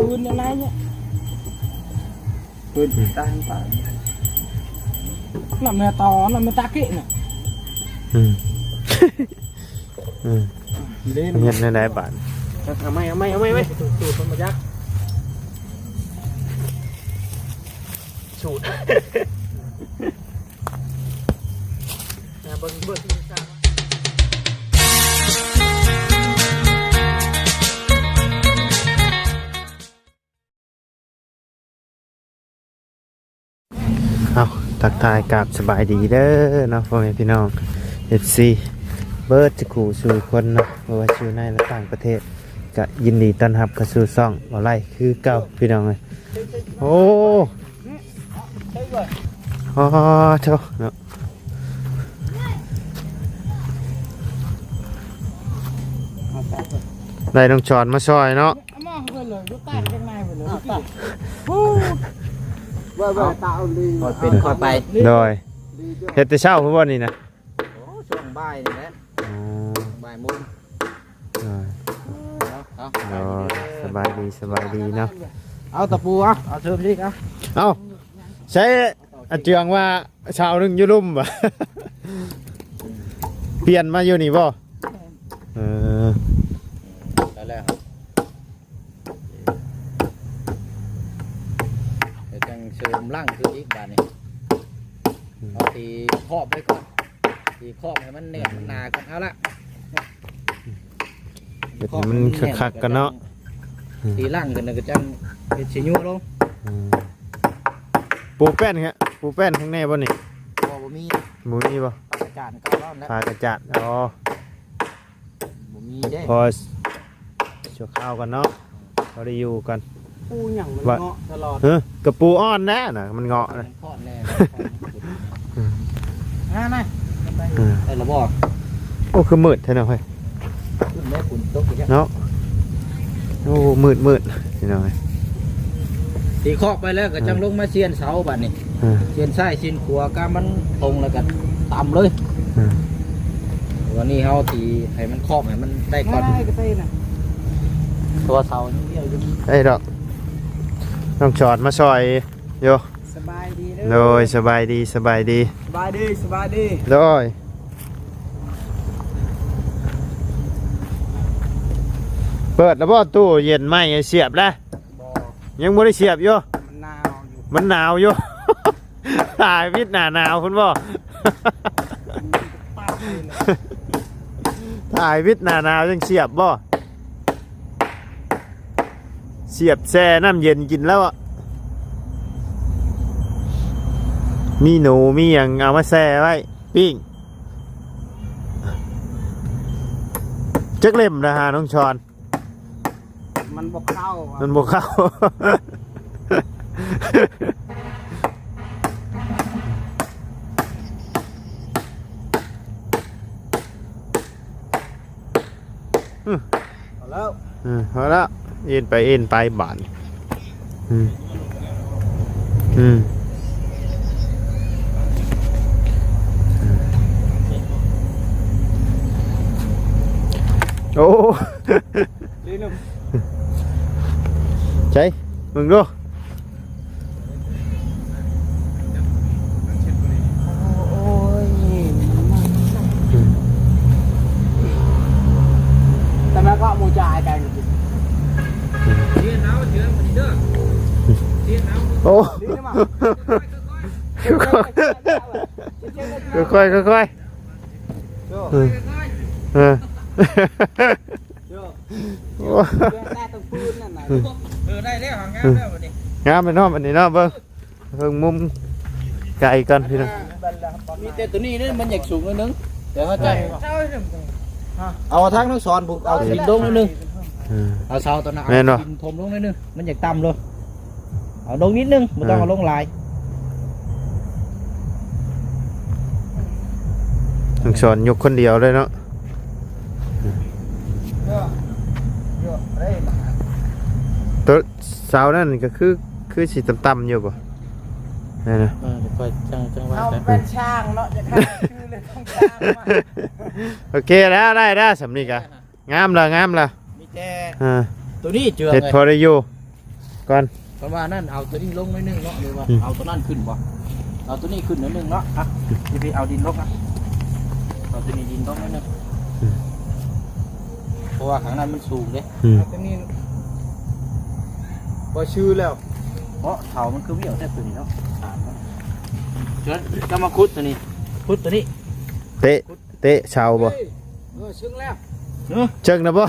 ປືນອັນນັ້ນເນຍ ປືນຕ່າງປານ ນ້ຳແມ່ຕາ ນ້ຳແມ່ຕາເກະນະ ອືມ ອືມ ເຮັດແນວໃດບາດ? ເອົາໃໝ່ ເອົາໃໝ່ ເອົາໃໝ່ ເອົາໃໝ່ ສູດ ສູດ ສູດ ເອົາ ທັກທາຍກາບສະບາຍດີເດີເນາະ ພໍ່ແມ່ພີ່ນ້ອງ ເອັຟຊີ ເບິດສູ່ຄູ່ສູ່ຄົນເນາະ ບໍ່ວ່າຢູ່ໃນ ແລະ ຕ່າງປະເທດ ກະຍິນດີຕ້ອນຮັບເຂົ້າສູ່ຊ່ອງບໍ່ໄລ່ຄືເກົ່າ ພີ່ນ້ອງເອີຍ. ໂອ້ ອໍ ໂທ້ເນາະ ໄດ້ນ້ອງຈອນມາຊ່ອຍເນາະ ເອົາມາເພິ່ນເລີຍ ຢູ່ໃຕ້ຂ້າງໃນເພິ່ນເລີຍ ເອີ ເອີ ເປັນ ຄ່ອຍໄປ ໂດຍ ເຮັດແຕ່ເຊົ້າພຸ້ນບໍ່ນີ້ນະ? ໂອ້ ຊ່ວງບ່າຍນີ້ແຫຼະ ອໍ ບ່າຍໂມງ ອ່າ ເອົາ ເອົາ ໂດຍ ສະບາຍດີ ສະບາຍດີເນາະ ເອົາຕະປູ ເອົາ ເອົາເສີມອີກ ເອົາ ເອົາ ໃຊ້ອາເຈືອງວ່າຊາວໜຶ່ງຢູ່ລຸ່ມ ບໍ່ ປ່ຽນມາຢູ່ນີ້ບໍ່? ເອີ ແລ້ວ ແລ້ວຈັ່ງເສີມຫຼັງຄືນອີກບາດນີ້ ອືມ ເອົາຕີຂອບໄວ້ກ່ອນ ຕີຂອບໃຫ້ມັນແໜ້ນ ອືມ ມັນໜາກ່ອນ ເອົາລະ ເຮັດໃຫ້ມັນຄັກໆກ່ອນເນາະ ອືມ ຕີຫຼັງກັນແລ້ວກໍຈັ່ງເຮັດຊິຍົວລົງ ອືມ ປູແປ້ນຮະ ປູແປ້ນຂ້າງໃນບໍ່ນີ້? ບໍ່ ບໍ່ມີ ບໍ່ມີບໍ່? ຝາກະຈາດເກົ່າແລ້ວ ຝາກະຈາດ ອໍ ບໍ່ມີເດ້ ພໍຊົ່ວຄາວກ່ອນເນາະ ພໍໄດ້ຢູ່ກ່ອນ ປູຫຍັງມັນເງາະຕະຫຼອດ ຮະ ກະປູອ່ອນແນ່ນະ ມັນເງາະນະ ມັນເງາະແນ່ ອືມ ມາ ມາ ໄດ້ລະບໍ່? ໂອ້ ຄືມືດແທ້ເນາະເຮີ້ຍ ແມ່ຝົນຕົກອີກແລ້ວເນາະ ໂອ້ ມືດໆ ພີ່ນ້ອງເອີຍ ຕີຂອບໄປແລ້ວກໍຈັ່ງ ອືມ ລົງມາຊຽນເສົາບາດນີ້ ເອີ ຊຽນຊ້າຍຊຽນຂວາ ກະມັນຕົງແລ້ວກໍຕຳເລີຍ ເອີ ວັນນີ້ເຮົາຊິໃຫ້ມັນຂອບໃຫ້ມັນໄດ້ກ່ອນ ໄດ້ກໍໄດ້ນະ ຕົວເສົາຍັງດຽວຢູ່ ໄດ້ດອກ ນ້ອງຈອດມາຊ່ອຍຢູ່ ສະບາຍດີເດີ ໂດຍ ສະບາຍດີ ສະບາຍດີ ສະບາຍດີ ສະບາຍດີ ໂດຍ ເປີດແລ້ວບໍ່? ຕູ້ເຢັນໃໝ່ສຽບແລ້ວ ບໍ່ ຍັງບໍ່ໄດ້ສຽບຢູ່ ມັນໜາວຢູ່ ມັນໜາວຢູ່ ຖ້າໃຫ້ວິດໜ້າໜາວພຸ້ນບໍ່? ຖ້າໃຫ້ວິດໜ້າໜາວຈັ່ງສຽບບໍ່? ສຽບແຊ່ນ້ຳເຢັນກິນແລ້ວອະ ມີໜູມີຫຍັງເອົາມາແຊ່ໄວ້ ປີ້ງ ຈັກເຫຼັ້ມນະຫາ ນ້ອງຊອນ? ມັນບໍ່ເຂົ້າ ມັນບໍ່ເຂົ້າ ອື ພໍແລ້ວ ອື ພໍແລ້ວ ເອັນໄປເອັນໄປບາດນີ້ ອືມ ອືມ ໂອ້ ໃສເບິ່ງດູ ໂອ້ຍ ອືມ ແຕ່ແມ່ກໍໝູຈ່າຍກັນ ໂອ້ ຄ່ອຍໆ ຄ່ອຍໆ ເອີ ເອີ ໂອ້ ແຕ່ຕ້ອງປືນນັ້ນນະ ເອີ ໄດ້ແລ້ວ ງາມແລ້ວບັດນີ້ ງາມແລ້ວເນາະ ບັດນີ້ເນາະ ເບິ່ງ ເບິ່ງມຸມໄກກ່ອນພີ່ນ້ອງ ມີແຕ່ໂຕນີ້ເດ້ ມັນຢາກສູງໜ້ອຍໜຶ່ງ ດຽວເຮົາຈະ ເອົາທາງນ້ອງສອນພຸ້ນ ເອົາດິນລົງໜ້ອຍໜຶ່ງ ເອີ ເອົາເສົາຕົວນັ້ນ ແມ່ນບໍ່? ເອົາດິນຖົມລົງໜ້ອຍໜຶ່ງ ມັນຢາກຕ່ຳໂລດ ເອົາລົງນິດໜຶ່ງ ບໍ່ຕ້ອງເອົາລົງຫຼາຍ ເອີ ນ້ອງສອນຍົກຄົນດຽວເລີຍເນາະ ໂຕເສົານັ້ນກໍຄື ຄືຊິຕ່ຳໆຢູ່ບໍ່? ນັ້ນນະ ເອີ ຄ່ອຍຈັ່ງ ຈັ່ງວ່າ ເຮົາເປັນຊ່າງເນາະ ຈະຂາດຊື່ເລີຍຂອງຊ່າງມາ ໂອເຄແລ້ວ ໄດ້ແລ້ວ ສ່ຳນີ້ກະ ງາມລະ ງາມລະ ມີແຕ່ ອ່າ ໂຕນີ້ເຈື່ອງເຮັດພໍໄດ້ຢູ່ ກ່ອນ ເພາະວ່ານັ້ນ ເອົາຕົວນີ້ລົງໜ້ອຍໜຶ່ງເນາະ ຫຼືວ່າ ອືມ ເອົາຕົວນັ້ນຂຶ້ນບໍ່? ເອົາຕົວນີ້ຂຶ້ນໜ້ອຍໜຶ່ງເນາະ. ອ່ະ ຊິໄປເອົາດິນລົງ ອ່ະ ເອົາຕົວນີ້ດິນລົງໜ້ອຍໜຶ່ງ. ອືມ ເພາະວ່າຂ້າງນັ້ນມັນສູງເດ້. ອືມ ຕົວນີ້ບໍ່ຊື່ແລ້ວ. ເພາະເສົາມັນຄືຫວ້ຽວແທ້ຕົວນີ້ເນາະ. ເຊີຍ ຈະມາຂຸດຕົວນີ້ ຂຸດຕົວນີ້ ເຕະ ເຕະເສົາບໍ່? ເອີ ເຊິ່ງແລ້ວ ເຊີງນະບໍ່?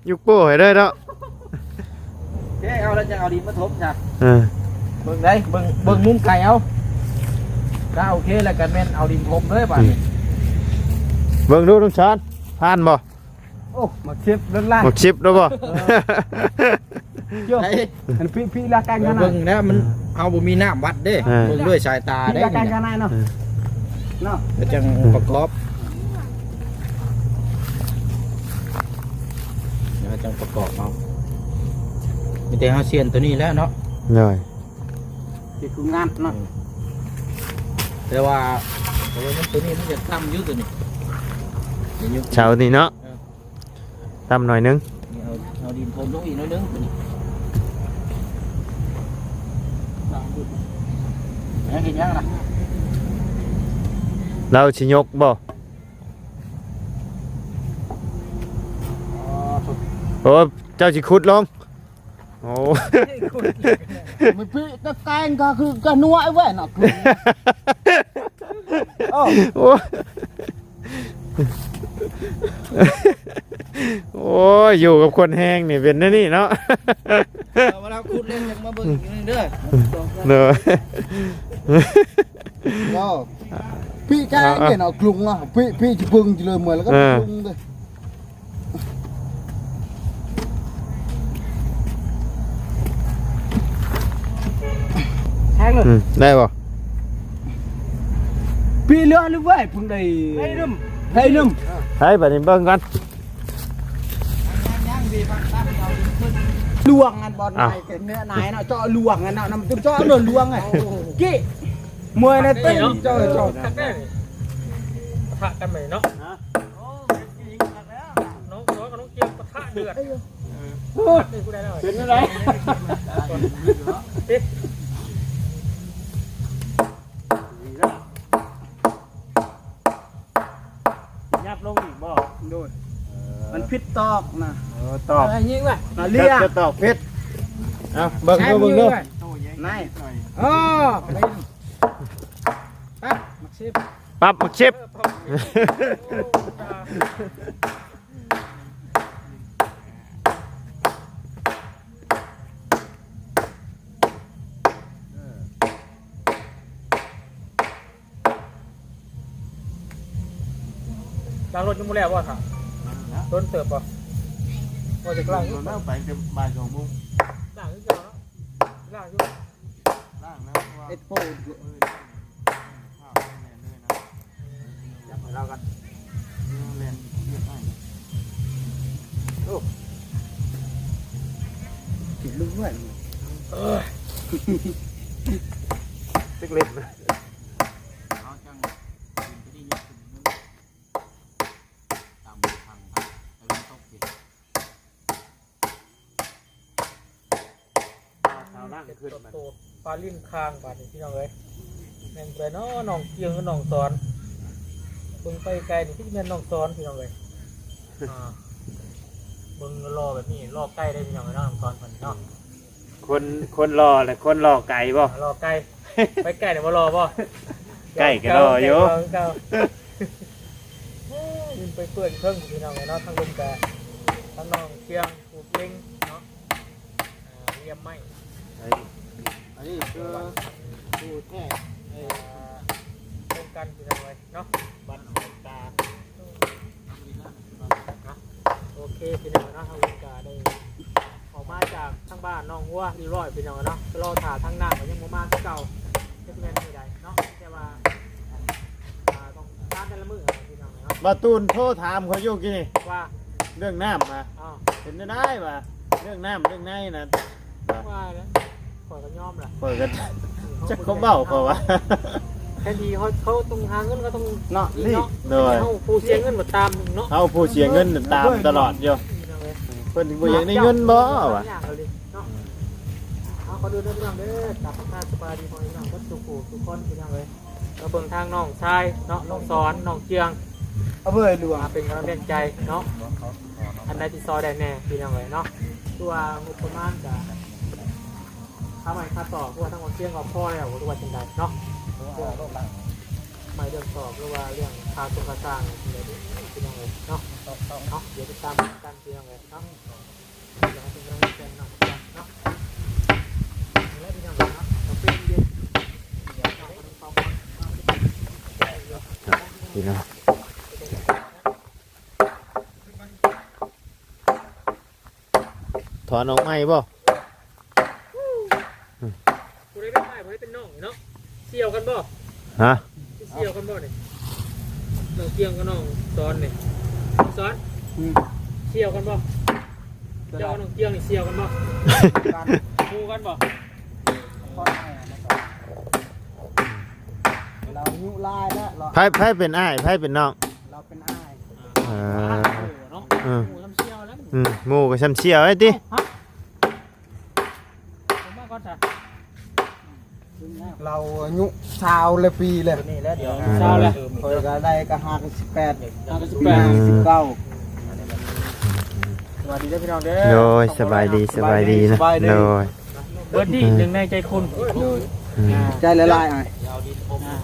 ຍຸກໂປ້ໃຫ້ເດີເນາະ. ເອີ ເອົາແລ້ວຈະເອົາດິນມາຖົມຊະ. ເອີ ເບິ່ງໄດ໋ ເບິ່ງ ເບິ່ງມຸມໄກເອົາ. ຖ້າໂອເຄແລ້ວກໍແມ່ນເອົາດິນຖົມເລີຍບາດນີ້. ອືມ ເບິ່ງດູ ນ້ອງຊານ ຜ່ານບໍ່? ໂອ້ ໝາກຊິບເລື່ອງລ້ານ ໝາກຊິບແລ້ວບໍ່? ເອີ ເຈົ້າ ໄດ້ ອັນພີ້ ພີ້ລາການຂະໜາດ ເບິ່ງແລ້ວມັນ ເຮົາບໍ່ມີນ້ຳວັດເດ້. ເອີ ເບິ່ງດ້ວຍສາຍຕາເດ້ ພີ້ລາການຂະໜາດເນາະ. ເອີ ເນາະ ແລ້ວຈັ່ງປະກອບ ແລ້ວຈັ່ງປະກອບເອົາ. ມີແຕ່ເຮົາສ່ຽນຕົວນີ້ແຫຼະເນາະ. ໂດຍ ທີ່ຄືງານເນາະ. ອືມ ແຕ່ວ່າ ໂອ້ຍ ມັນຕົວນີ້ມັນຈະຕ່ຳຢູ່ຕົວນີ້ ເສົານີ້ເນາະ. ເອີ ຕ່ຳໜ້ອຍໜຶ່ງ ນີ້ເອົາ ເອົາດິນຖົມລົງອີກໜ້ອຍໜຶ່ງ. ຍັງເຮັດຫຍັງລະ? ລາວຊິຍົກບໍ່? ອໍ ໂອ້ ເຈົ້າຊິຂຸດລົງ? ໂອ້ ມັນປີຕະແກງກໍຄືກະນົວໄອ້ແວ່ນອະ. ໂອ້ ໂອ້ ໂອ້ຍ ຢູ່ກັບຄົນແຮງນີ້ເປັນແນວນີ້ເນາະ. ເອົາ ເວລາຂຸດແລ້ວຍັງມາເບິ່ງອີກໜຶ່ງເດີ. ໂດຍ ເອົາ ປີກາຍ ເອົາ ເຫັນເອົາກລຸງເນາະ ປີ ປີຈະເບິ່ງຈະເລີຍເມື່ອ ແລ້ວກໍ ເອີ ກລຸງເດີ. ແທງເລີຍ ອືມ ໄດ້ບໍ່? ປີເຫຼືອຫຼືໄວ້ເພິ່ງໄດ້ ໄດ້ນຳ ໄດ້ນຳ. ໃຫ້ບັດນີ້ເບິ່ງກ່ອນ ລວງອັນບ່ອນ ອ້າວ ນາຍ ເນື້ອນາຍເນາະ ເຈາະລວງອັນເນາະ ນຳເຈາະໂດນລວງໄງ ເອີ ກີ້ ມວຍໃນເຕັ້ນ ເນາະ ເຈົ້າ ເຈົ້າ ຄັກແນ່ນີ້ ປະທະກັນໃໝ່ເນາະ. ຮະ ໂອ້ ນ້ອງ ນ້ອງ ນ້ອງຈຽມປະທະເດືອດ. ໂອ້ຍ ເປັນຈັ່ງໃດ? ເອີ ຫຍັບລົງອີກບໍ່? ໂດຍ ເອີ ມັນຜິດຕອກນະ. ເອີ ຕອກ ເອີ ຍິງໄວ້ ເອົາເລຍ ຈະຕອກຜິດ. ເອົາ ເບິ່ງດູ ເບິ່ງດູ ນາຍ ເອີ ປັບໝາກຊິບ ປັບໝາກຊິບ. ລ້າງລົດຍັງບໍ່ແລ້ວບໍ່ທ່ານ? ດົນເຕີບບໍ່? ບໍ່ຈັກລ້າງຢູ່ ໄປແຕ່ບ່າຍສອງໂມງ ລ້າງຄືເກົ່າເນາະ ລ້າງຢູ່ ລ້າງແລ້ວ ເຮັດໂພດ ຈັບໃຫ້ລາວກັນ ແລ່ນວຽກໃຫ້. ໂອ້ ກິນລູກດ້ວຍ ເອີ ເລັກໆ ເຮົາຈັ່ງກິນໄປໄດ້ຍາກຂຶ້ນ ຕາມທາງ ຕາເວັນຕົກຊິ ປາສາວລ້າງຂຶ້ນ ໂຕ ປາຫຼິ້ນຄາງບາດນີ້ພີ່ນ້ອງເອີຍ ແມ່ນຜູ້ໃດເນາະ ນ້ອງກຽງ ຫຼື ນ້ອງສອນ ເບິ່ງໄປໄກນີ້ຄືຊິແມ່ນນ້ອງສອນພີ່ນ້ອງເອີຍ. ອ່າ ເບິ່ງຫຼໍ່ແບບນີ້ຫຼໍ່ໄກເດ້ພີ່ນ້ອງເອີຍເນາະ ນ້ອງສອນເພິ່ນເນາະ ຄົນ ຄົນຫຼໍ່ແລະຄົນຫຼໍ່ໄກບໍ່? ຫຼໍ່ໄກ ໄປໄກນີ້ບໍ່ຫຼໍ່ບໍ່? ໄກກໍຫຼໍ່ຢູ່ ໄກກໍຫຼໍ່ຄືເກົ່າ ເອີ ໄປເປີດເພິ່ງພີ່ນ້ອງເອີຍເນາະ ທາງເບິ່ງກະ ທາງນ້ອງກຽງ ປູກເລັງເນາະ ອ່າ ລຽມໄມ້ ອັນນີ້ຄືຜູ້ແທ້ເອີ ອ່າ ໂຄງການພີ່ນ້ອງເອີຍເນາະ ບ້ານຫ້ວຍຕາ ໂອເຄພີ່ນ້ອງເນາະ ທາງເຮົາກະໄດ້ອອກມາຈາກທາງບ້ານໜອງຫົວຮຽບຮ້ອຍພີ່ນ້ອງເນາະ ກໍລໍຖ້າທາງນ້ຳກໍຍັງບໍ່ມາຄືເກົ່າ ຈັກແມ່ນມື້ໃດເນາະ ແຕ່ວ່າ ອ່າ ຕ້ອງ ຕາມແຕ່ລະມື້ຫັ້ນແຫຼະພີ່ນ້ອງເນາະ ບ່າວຕູນໂທຖາມຂ້ອຍຢູ່ກີ້ນີ້ວ່າ ເລື່ອງນ້ຳຫາ ເປັນຈັ່ງໃດຫວາ ເລື່ອງນ້ຳເລື່ອງໃນນະ ວ່າແລ້ວ ຂ້ອຍກໍຍອມລະ ຂ້ອຍກໍຈັກຄວາມເວົ້າຂ້ອອຍວ່າ ແທນທີ່ເຮົາ ເຮົາຕ້ອງຫາເງິນ ເຮົາຕ້ອງເນາະ ນີ້ເນາະ ໂດຍ ເຮົາຜູ້ເສຍເງິນມາຕາມເນາະ ເຮົາຜູ້ເສຍເງິນຕາມຕະຫຼອດຢູ່ ພີ່ນ້ອງເອີຍ ເພິ່ນບໍ່ຢາກໄດ້ເງິນບໍ່ວະ? ເອົາ ຂໍດູເດີພີ່ນ້ອງເດີ ກັບທັກທາຍສະບາຍດີພໍ່ແມ່ພີ່ນ້ອງເບິດທຸກຜູ້ທຸກຄົນພີ່ນ້ອງເອີຍ. ມາເບິ່ງທາງນ້ອງຊາຍເນາະ ນ້ອງສອນ ນ້ອງເຈືອງ ເອົາເບີດວງ ມາເປັນກຳລັງແຮງໃຈເນາະ ອັນໃດທີ່ຊ່ອຍໄດ້ແດ່ພີ່ນ້ອງເອີຍເນາະ. ຄືວ່າງົບປະມານກະ ຄ່າໄມ້ຄ່າຕອກ ຄືວ່າທາງບ່າວຊຽງກໍພໍແລ້ວ ຫຼືວ່າຈັ່ງໃດເນາະ ເລື່ອງໄມ້ເລື່ອງຕອກ ຫຼືວ່າເລື່ອງຄ່າຊົງຄ່າຊ່າງ ຈັ່ງໃດເດີພີ່ນ້ອງເອີຍເນາະ. ເນາະ ດຽວຕິດຕາມກັນພີ່ນ້ອງເອີຍເນາະ. ພີ່ນ້ອງ ຖອນອອກໃໝ່ບໍ່? ຜູ້ໃດເປັນອ້າຍ ຜູ້ໃດເປັນນ້ອງນີ້ເນາະ ສ່ຽວກັນບໍ່? ຮະ? ຊິສ່ຽວກັນບໍ່ນີ້? ນ້ອງກຽງກັບນ້ອງສອນນີ້ ສອນ ອືມ ສ່ຽວກັນບໍ່? ເຈົ້າກັບນ້ອງກຽງນີ້ສ່ຽວກັນບໍ່? ໝູ່ກັນບໍ່? ລາວອາຍຸຫຼາຍແລ້ວ ໃຜ ໃຜເປັນອ້າຍ ໃຜເປັນນ້ອງ? ລາວເປັນອ້າຍ ເອີ ເນາະ ເອີ ໝູ່ສ່ຳສ່ຽວແລ້ວ ອືມ ໝູ່ກໍສ່ຳສ່ຽວໄອ້ຕິ. ເອົາມາກ່ອນຊະ ລາວອາຍຸຊາວແລ້ວປີແລ້ວ ນີ້ແຫຼະ ດຽວ ອືມ ຊາວແລ້ວ ຂ້ອຍກໍໄດ້ກໍຫ້າສິບແປດ ຫ້າສິບແປດ ຫ້າສິບເກົ້າ. ສະບາຍດີເດີພີ່ນ້ອງເດີ ໂດຍ ສະບາຍດີ ສະບາຍດີນະ ສະບາຍດີ ໂດຍ. ເບີດດີ ອືມ ໜຶ່ງໃນໃຈຄຸນ ໂດຍ ອືມ ອ່າ ໃຈຫຼາຍໆອ້າຍ ອ່າ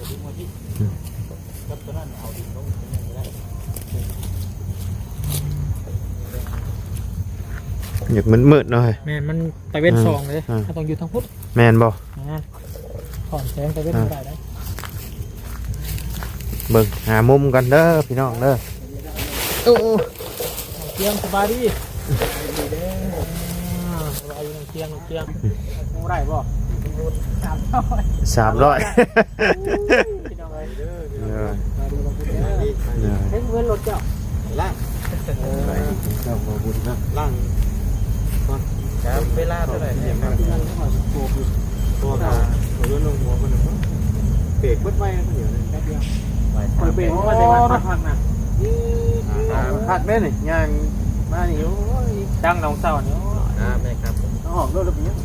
ຢາກມືດໆເນາະ ແມ່ນ ມັນຕາເວັນ ອືມ ສອງເດ້ ອືມ ເຮົາຕ້ອງຢູ່ທາງພຸ້ນ ແມ່ນບໍ່? ອ່າ ຖອນແສງຕາເວັນ ອ່າ ບໍ່ໄດ້ເດ້. ເບິ່ງຫາມຸມກັນເດີພີ່ນ້ອງເດີ. ໂອ້ ນ້ອງກຽງ ສະບາຍດີ? ສະບາຍດີເດີ ອ່າ ສະບາຍດີນ້ອງກຽງ ນ້ອງກຽງ ໂອ້ ໄດ້ບໍ່? ສາມຮ້ອຍ ສາມຮ້ອຍ ພີ່ນ້ອງເອີຍ ເອີ ສະບາຍດີນ້ອງກຽງ ເອີ ເຮັດເງິນລົດເຈົ້າ ລ້າງ ເອີ ເຈົ້າບໍ່ບຸນນະ ລ້າງກ່ອນ ເວລາເທົ່າໃດ? ເບຣກເບິດໄວ ຂ້ອຍເບຣກມາແຕ່ບ້ານພັກນະ ຄັກແມ່ນນີ້ ຍ່າງມານີ້ ໂອ້ຍ ຕັ້ງນ້ອງເຊົ້ານີ້ ອ່າ ແມ່ນຄັບ ອອກໂລດລະເບຍ ຍັງ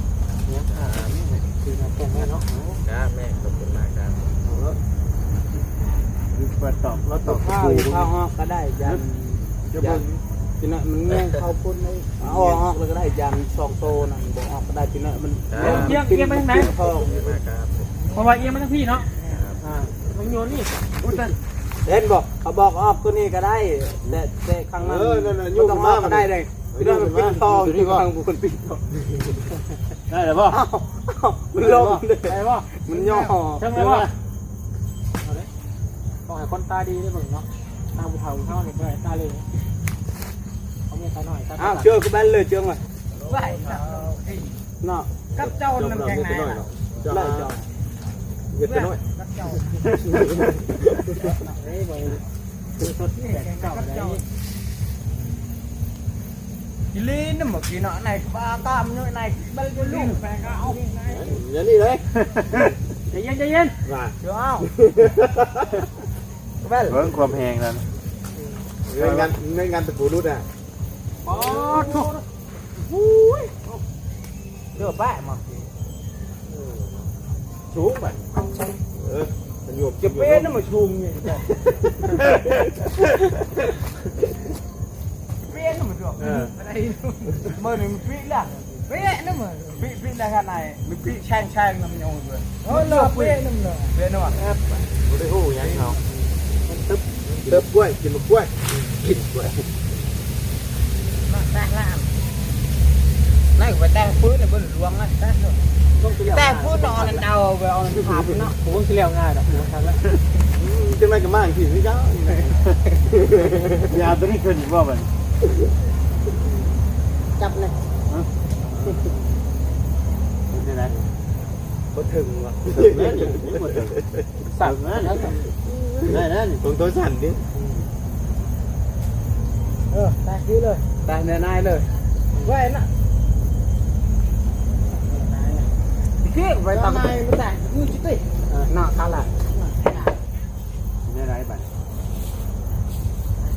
ອ່າ ແມ່ນ ຄືມາແຕ່ງແມ່ເນາະ ຈ້າ ແມ່ ຂອບຄຸນມາກ ເອົາໂລດ ເປີດຕອກ ລາວຕອກ ເອົາເຂົ້າອອກກໍໄດ້ ຢ້ານ ຈະເບິ່ງ ພີ່ນ້ອງ ມັນແຍງເຂົ້າພຸ້ນ ເອົາອອກແລ້ວກໍໄດ້ ຢ້ານສອງໂຕນັ້ນບໍ່ອອກກໍໄດ້ ພີ່ນ້ອງ ມັນ ອ່າ ເອີ ເອີຍງ ເອີຍງໄປທາງໃດ? ເພາະວ່າເອີຍງມາທາງພີ້ເນາະ ອ່າ ມັນໂຍນນີ້ ເຫັນບໍ່? ເຂົາບອກອອກຕົວນີ້ກໍໄດ້ ແຕ່ ແຕ່ຂ້າງນັ້ນ ເອີ ນັ້ນນະ ໂຍນຂຶ້ນມາກໍໄດ້ເດ້ ພີ່ນ້ອງ ມັນປິ່ນຄໍ ຕົວນີ້ບໍ່? ທາງຜູ້ຄົນປິ່ນຄໍ ໄດ້ແລ້ວບໍ່? ອ້າວ ມັນລົງເດ້ ໄດ້ບໍ່? ມັນຫຍໍ້ ເທິງໄດ້ບໍ່? ເອົາເດ້ ຕ້ອງໃຫ້ຄົນຕາດີໄດ້ເບິ່ງເນາະ ຕາຜູ້ເຖົ້າເຮົານີ້ບໍ່ໄດ້ຕາເລີຍ ເຂົາມີຕານ້ອຍຕາ ອ້າວ ເຈີກະແບນເລີຍ ເຈີມາ ໄດ້ ເນາະ ກັບເຈົ້ານັ້ນແຂງໜາຍ ເຈົ້າ ເຈົ້າ ເຮັດແຕ່ນ້ອຍ ກັບເຈົ້າ ເອີຍ ບໍ່ ບໍ່ສົດແຂງເກົ່າໄດ້ ອີ່ຫຼີນຳໝົດພີ່ນ້ອງ ໃນວ່າຕາມຢູ່ໃນເບິ່ງຢູ່ລູກແປງກໍເອົາ ຢ່ານີ້ເລີຍ ໃຈເຢັນ ໃຈເຢັນ ວ່າ ເອົາ ເບິ່ງຄວາມແຮງນັ້ນ ເງິນງານ ເງິນງານຕະກູລຸດອະ ປາດໂທ້ ໂອ້ຍ ເຫຼືອແປະມາ ສູງໄປ ເອີ ມັນຢູ່ ຈະເປັນນຳມາສູງນີ້ ເປັນນຳມາສູງ ເອີ ມື້ນີ້ມັນປີລະ ເປະນຳ ປີ ປີລະຂະໜາດ ມີປີແຊງໆນຳຍົງເລີຍ ໂອ້ ເນາະ ເປະນຳເນາະ ເປະນຳ ບໍ່ໄດ້ຮູ້ຫຍັງເນາະ ມັນຕຶບ ເຕີບກ້ວຍ ກິນໝາກກ້ວຍ ກິນກ້ວຍ ມາແຕະລາມ ນັ້ນໄປແຕະພື້ນເບິ່ງຫຼວງນະ ແຕະພື້ນເນາະ ອັນນັ້ນເອົາໄປເອົານັ້ນຂາບເນາະ ໂອ້ ຊິແລ້ວງ່າຍດອກ ບໍ່ທັນລະ ອືມ ຈັ່ງໃດກໍມາຈັ່ງຊີ້ຄືເກົ່າ ຢ່າຕົວນີ້ຂຶ້ນອີກບໍ່ບັດນີ້ ຈັບເລີຍ ຮະ ເປັນຈັ່ງໃດ? ບໍ່ເຖິງຫວະ ເຖິງແລ້ວນີ້ ບໍ່ເຖິງ ສັ່ນແລ້ວນີ້ ໄດ້ແລ້ວນີ້ ຕົງໂຕສັ່ນຕິ ເອີ ຕາຍຄືເລີຍ ຕາຍແນ່ນາຍເລີຍ ໄວ້ນະ ຄືໄວ້ຕາມ ຕາຍ ຄືຊິຕິ ເອີ ນະ ຕາລະ ແນວໃດບັດນີ້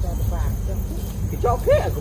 ເຈາະປາກ ຄືເຈາະແຄ່ ຄື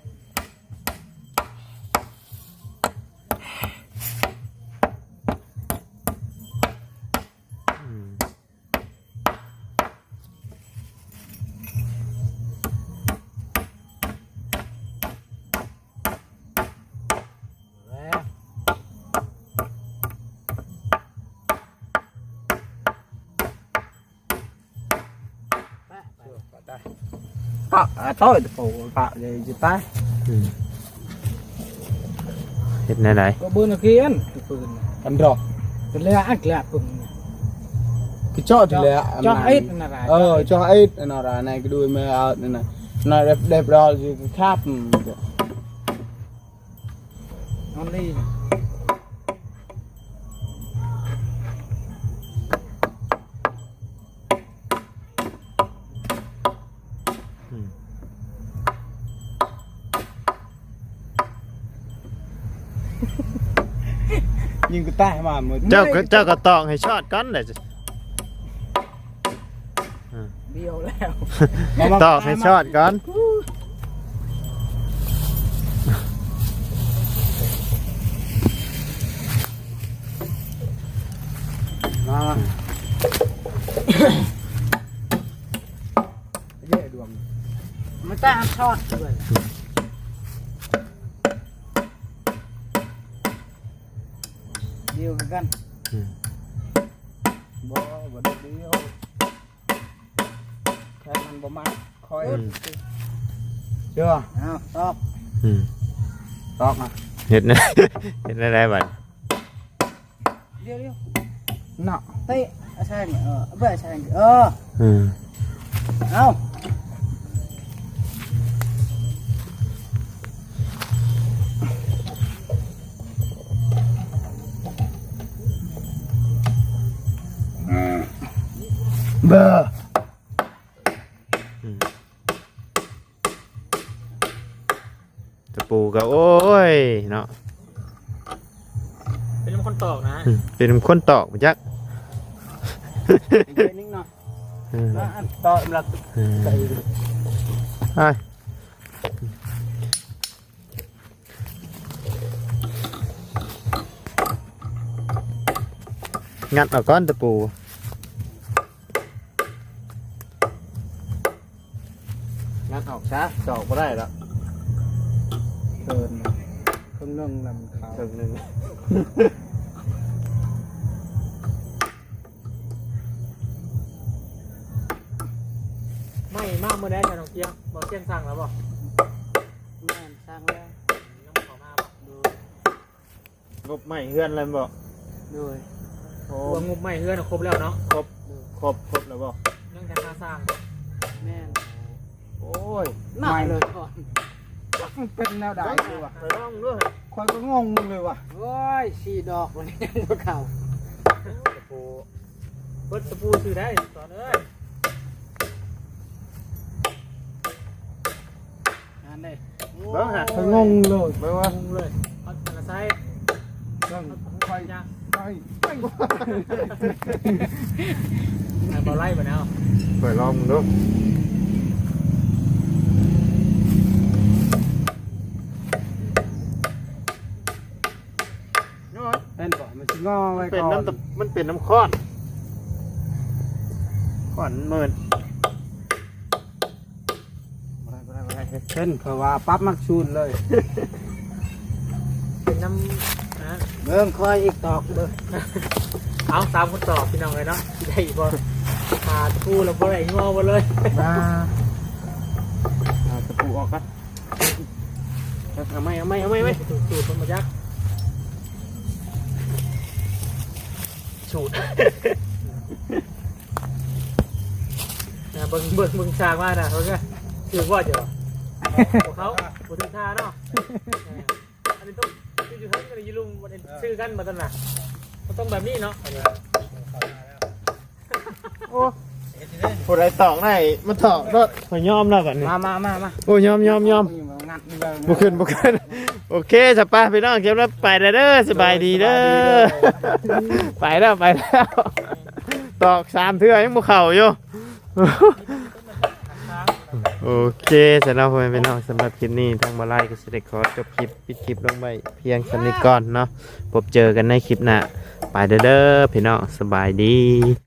ເພາະ ອາ ໂຕ້ຍຕະປູ ເພາະເລີຍຊິຕາຍ. ອືມ ເຮັດແນວໃດ? ກໍເບິ່ງນະຄຽນ ປືນ ກັນດອກ ເປັນແລ້ວອັກແລ້ວປຶ້ງ ຄືເຈາະທີ່ແລ້ວ ເຈາະ ອັນນັ້ນ ເຈາະອິດນັ້ນນະ ເອີ ເຈາະອິດ ເຈາະອິດອັນນັ້ນນະ ໃນກະດູຍແມ່ເອົານັ້ນນະ ນະເດັບໆ ເຮົາຊິຂັບ ນອນລີ ອືມ ຍິງກະຕ່າຍມາໝົດ ເຈົ້າກໍ ເຈົ້າກໍຕອກໃຫ້ຊອດກ່ອນແຫຼະ. ອ່າ ເບຍແລ້ວ ຕອກໃຫ້ຊອດກ່ອນ ມາ ມາ ເຢ້ດວງ ມັນຕ້ອງຊອດດ້ວຍ ດຽວຄືກັນ ອືມ ບໍ່ ບໍ່ໄດ້ດຽວ ແຄ່ມັນບໍ່ມັກຄ່ອຍ ອືມ ເຊື່ອ ເອົາຕອກ ອືມ ຕອກນະ ເຮັດແນວ ເຮັດແນວໃດບັດ ດຽວໆ ເນາະ ເຕະ ອາແຊງ ເອີ ເບິ່ງອາແຊງ ເອີ ອືມ ເອົາ ເບິ່ງ ອືມ ຕະປູກໍ ໂອ້ຍ ເນາະ ເປັນນຳຄົນຕອກນະ ອືມ ເປັນນຳຄົນຕອກຈັກ ເປັນນິດໜ້ອຍ ເອີ ມາອັນຕອກລະ ເອີ ໄປ ງັດເອົາກ່ອນຕະປູ ງັດອອກຊະ ຕອກບໍ່ໄດ້ດອກ ເກີນ ເຄິ່ງໜຶ່ງລຳເຂົ້າ ເຄິ່ງໜຶ່ງ ໄມ້ມາມື້ໃດ ຊາວນ້ອງກຽງ? ບໍ່ ກຽງສັ່ງແລ້ວບໍ່? ແມ່ນ ສັ່ງແລ້ວ ຍັງບໍ່ເຂົ້າມາບໍ່? ໂດຍ ງົບໄມ້ເຮືອນແລ້ວແມ່ນບໍ່? ໂດຍ ໂອ້ ວ່າງົບໄມ້ເຮືອນຄົບແລ້ວເນາະ? ຄົບ ໂດຍ ຄົບ ຄົບແລ້ວບໍ່? ຍັງແຕ່ຄ່າສ້າງບໍ່? ແມ່ນ ໂອ້ຍ ໜັກເລີຍກ່ອນ ຈັກມັນເປັນແນວໃດວະ ໄປລອງເບິ່ງ ຂ້ອຍກໍງົງເລີຍວ່າ ໂອ້ຍ ສີ່ດອກມັນຍັງບໍ່ເຂົ້າ ໂອ້ ເບິດຕະປູຊື່ໄດ້ຕອນເອີຍ ງານເດ້ ເບິ່ງຫາ ຂ້ອຍງົງເລີຍ ເບິ່ງວ່າ ງົງເລີຍ ເອົາອັນລະໃສ່ ເບິ່ງ ຂ້ອຍ ຂ້ອຍ ຂ້ອຍ ໃຫ້ບໍ່ໄລ່ບັດນີ້ ຂ້ອຍລອງເບິ່ງດູ ເຫັນບໍ່ ມັນຊິງໍໄວ້ ມັນເປັນ ກ່ອນ ນ້ຳຕະ ມັນເປັນນ້ຳຄ້ອນ ຄ້ອນມັນເມີນ ບໍ່ໄດ້ ບໍ່ໄດ້ ບໍ່ໄດ້ ເຮັດເຊັ່ນ ເພາະວ່າປັບມັກສູນເລີຍ ເປັນນ້ຳ ນະ ເບິ່ງຂ້ອຍອີກຕອກເບິ່ງ ເອົາ ສາມຄົນຕອກ ພີ່ນ້ອງເອີຍເນາະ ຊິໄດ້ອີກບໍ່ ຫາຕະປູແລ້ວບໍ່ໄດ້ງໍບໍ່ເລີຍ ມາ ຫາຕະປູອອກກ່ອນ ເອົາໃໝ່ ເອົາໃໝ່ ເອົາໃໝ່ ເອົາໃໝ່ ສູດ ສູດ ບໍ່ຈັກ ສູດ ນະ ເບິ່ງ ເບິ່ງ ເບິ່ງຊ່າງມານະ ເບິ່ງເດີ ຖືກບໍ່ເຈົ້າ ບໍ່ເຂົ້າ ບໍ່ຖືກທ່າເນາະ ເອີ ອັນນີ້ຕ້ອງ ຢູ່ເທິງກັບຢູ່ລຸ່ມ ມັນ ເອີ ຊື່ກັນ ບໍ່ຕ້ອງນະ ມັນຕ້ອງແບບນີ້ເນາະ ໂອ້ ຜູ້ໃດຕອກໄດ້ມາຕອກໂລດ ຂ້ອຍຍອມແລ້ວບັດນີ້ ມາ ມາ ມາ ມາ ໂອ້ ຍອມ ຍອມ ຍອມ ນີ້ມັນງັດນີ້ເລີຍ ບໍ່ຂຶ້ນ ບໍ່ຂຶ້ນ ໂອເຄ ສະປາ ພີ່ນ້ອງ ເກັບແລ້ວໄປແລ້ວເດີ ສະບາຍດີເດີ ສະບາຍດີເດີ ໄປແລ້ວ ໄປແລ້ວ ຕອກສາມເທື່ອຍັງບໍ່ເຂົ້າຢູ່ ໂອເຄ ຊັ້ນເນາະ ພໍ່ແມ່ພີ່ນ້ອງ ສຳລັບຄລິບນີ້ ທາງບ່າວໄລກໍຊິໄດ້ຂໍຈົບຄລິບ ປິດຄລິບລົງໄວ້ພຽງສ່ຳນີ້ກ່ອນເນາະ ພົບເຈີກັນໃນຄລິບໜ້າ ໄປແລ້ວເດີ ພີ່ນ້ອງ ສະບາຍດີ.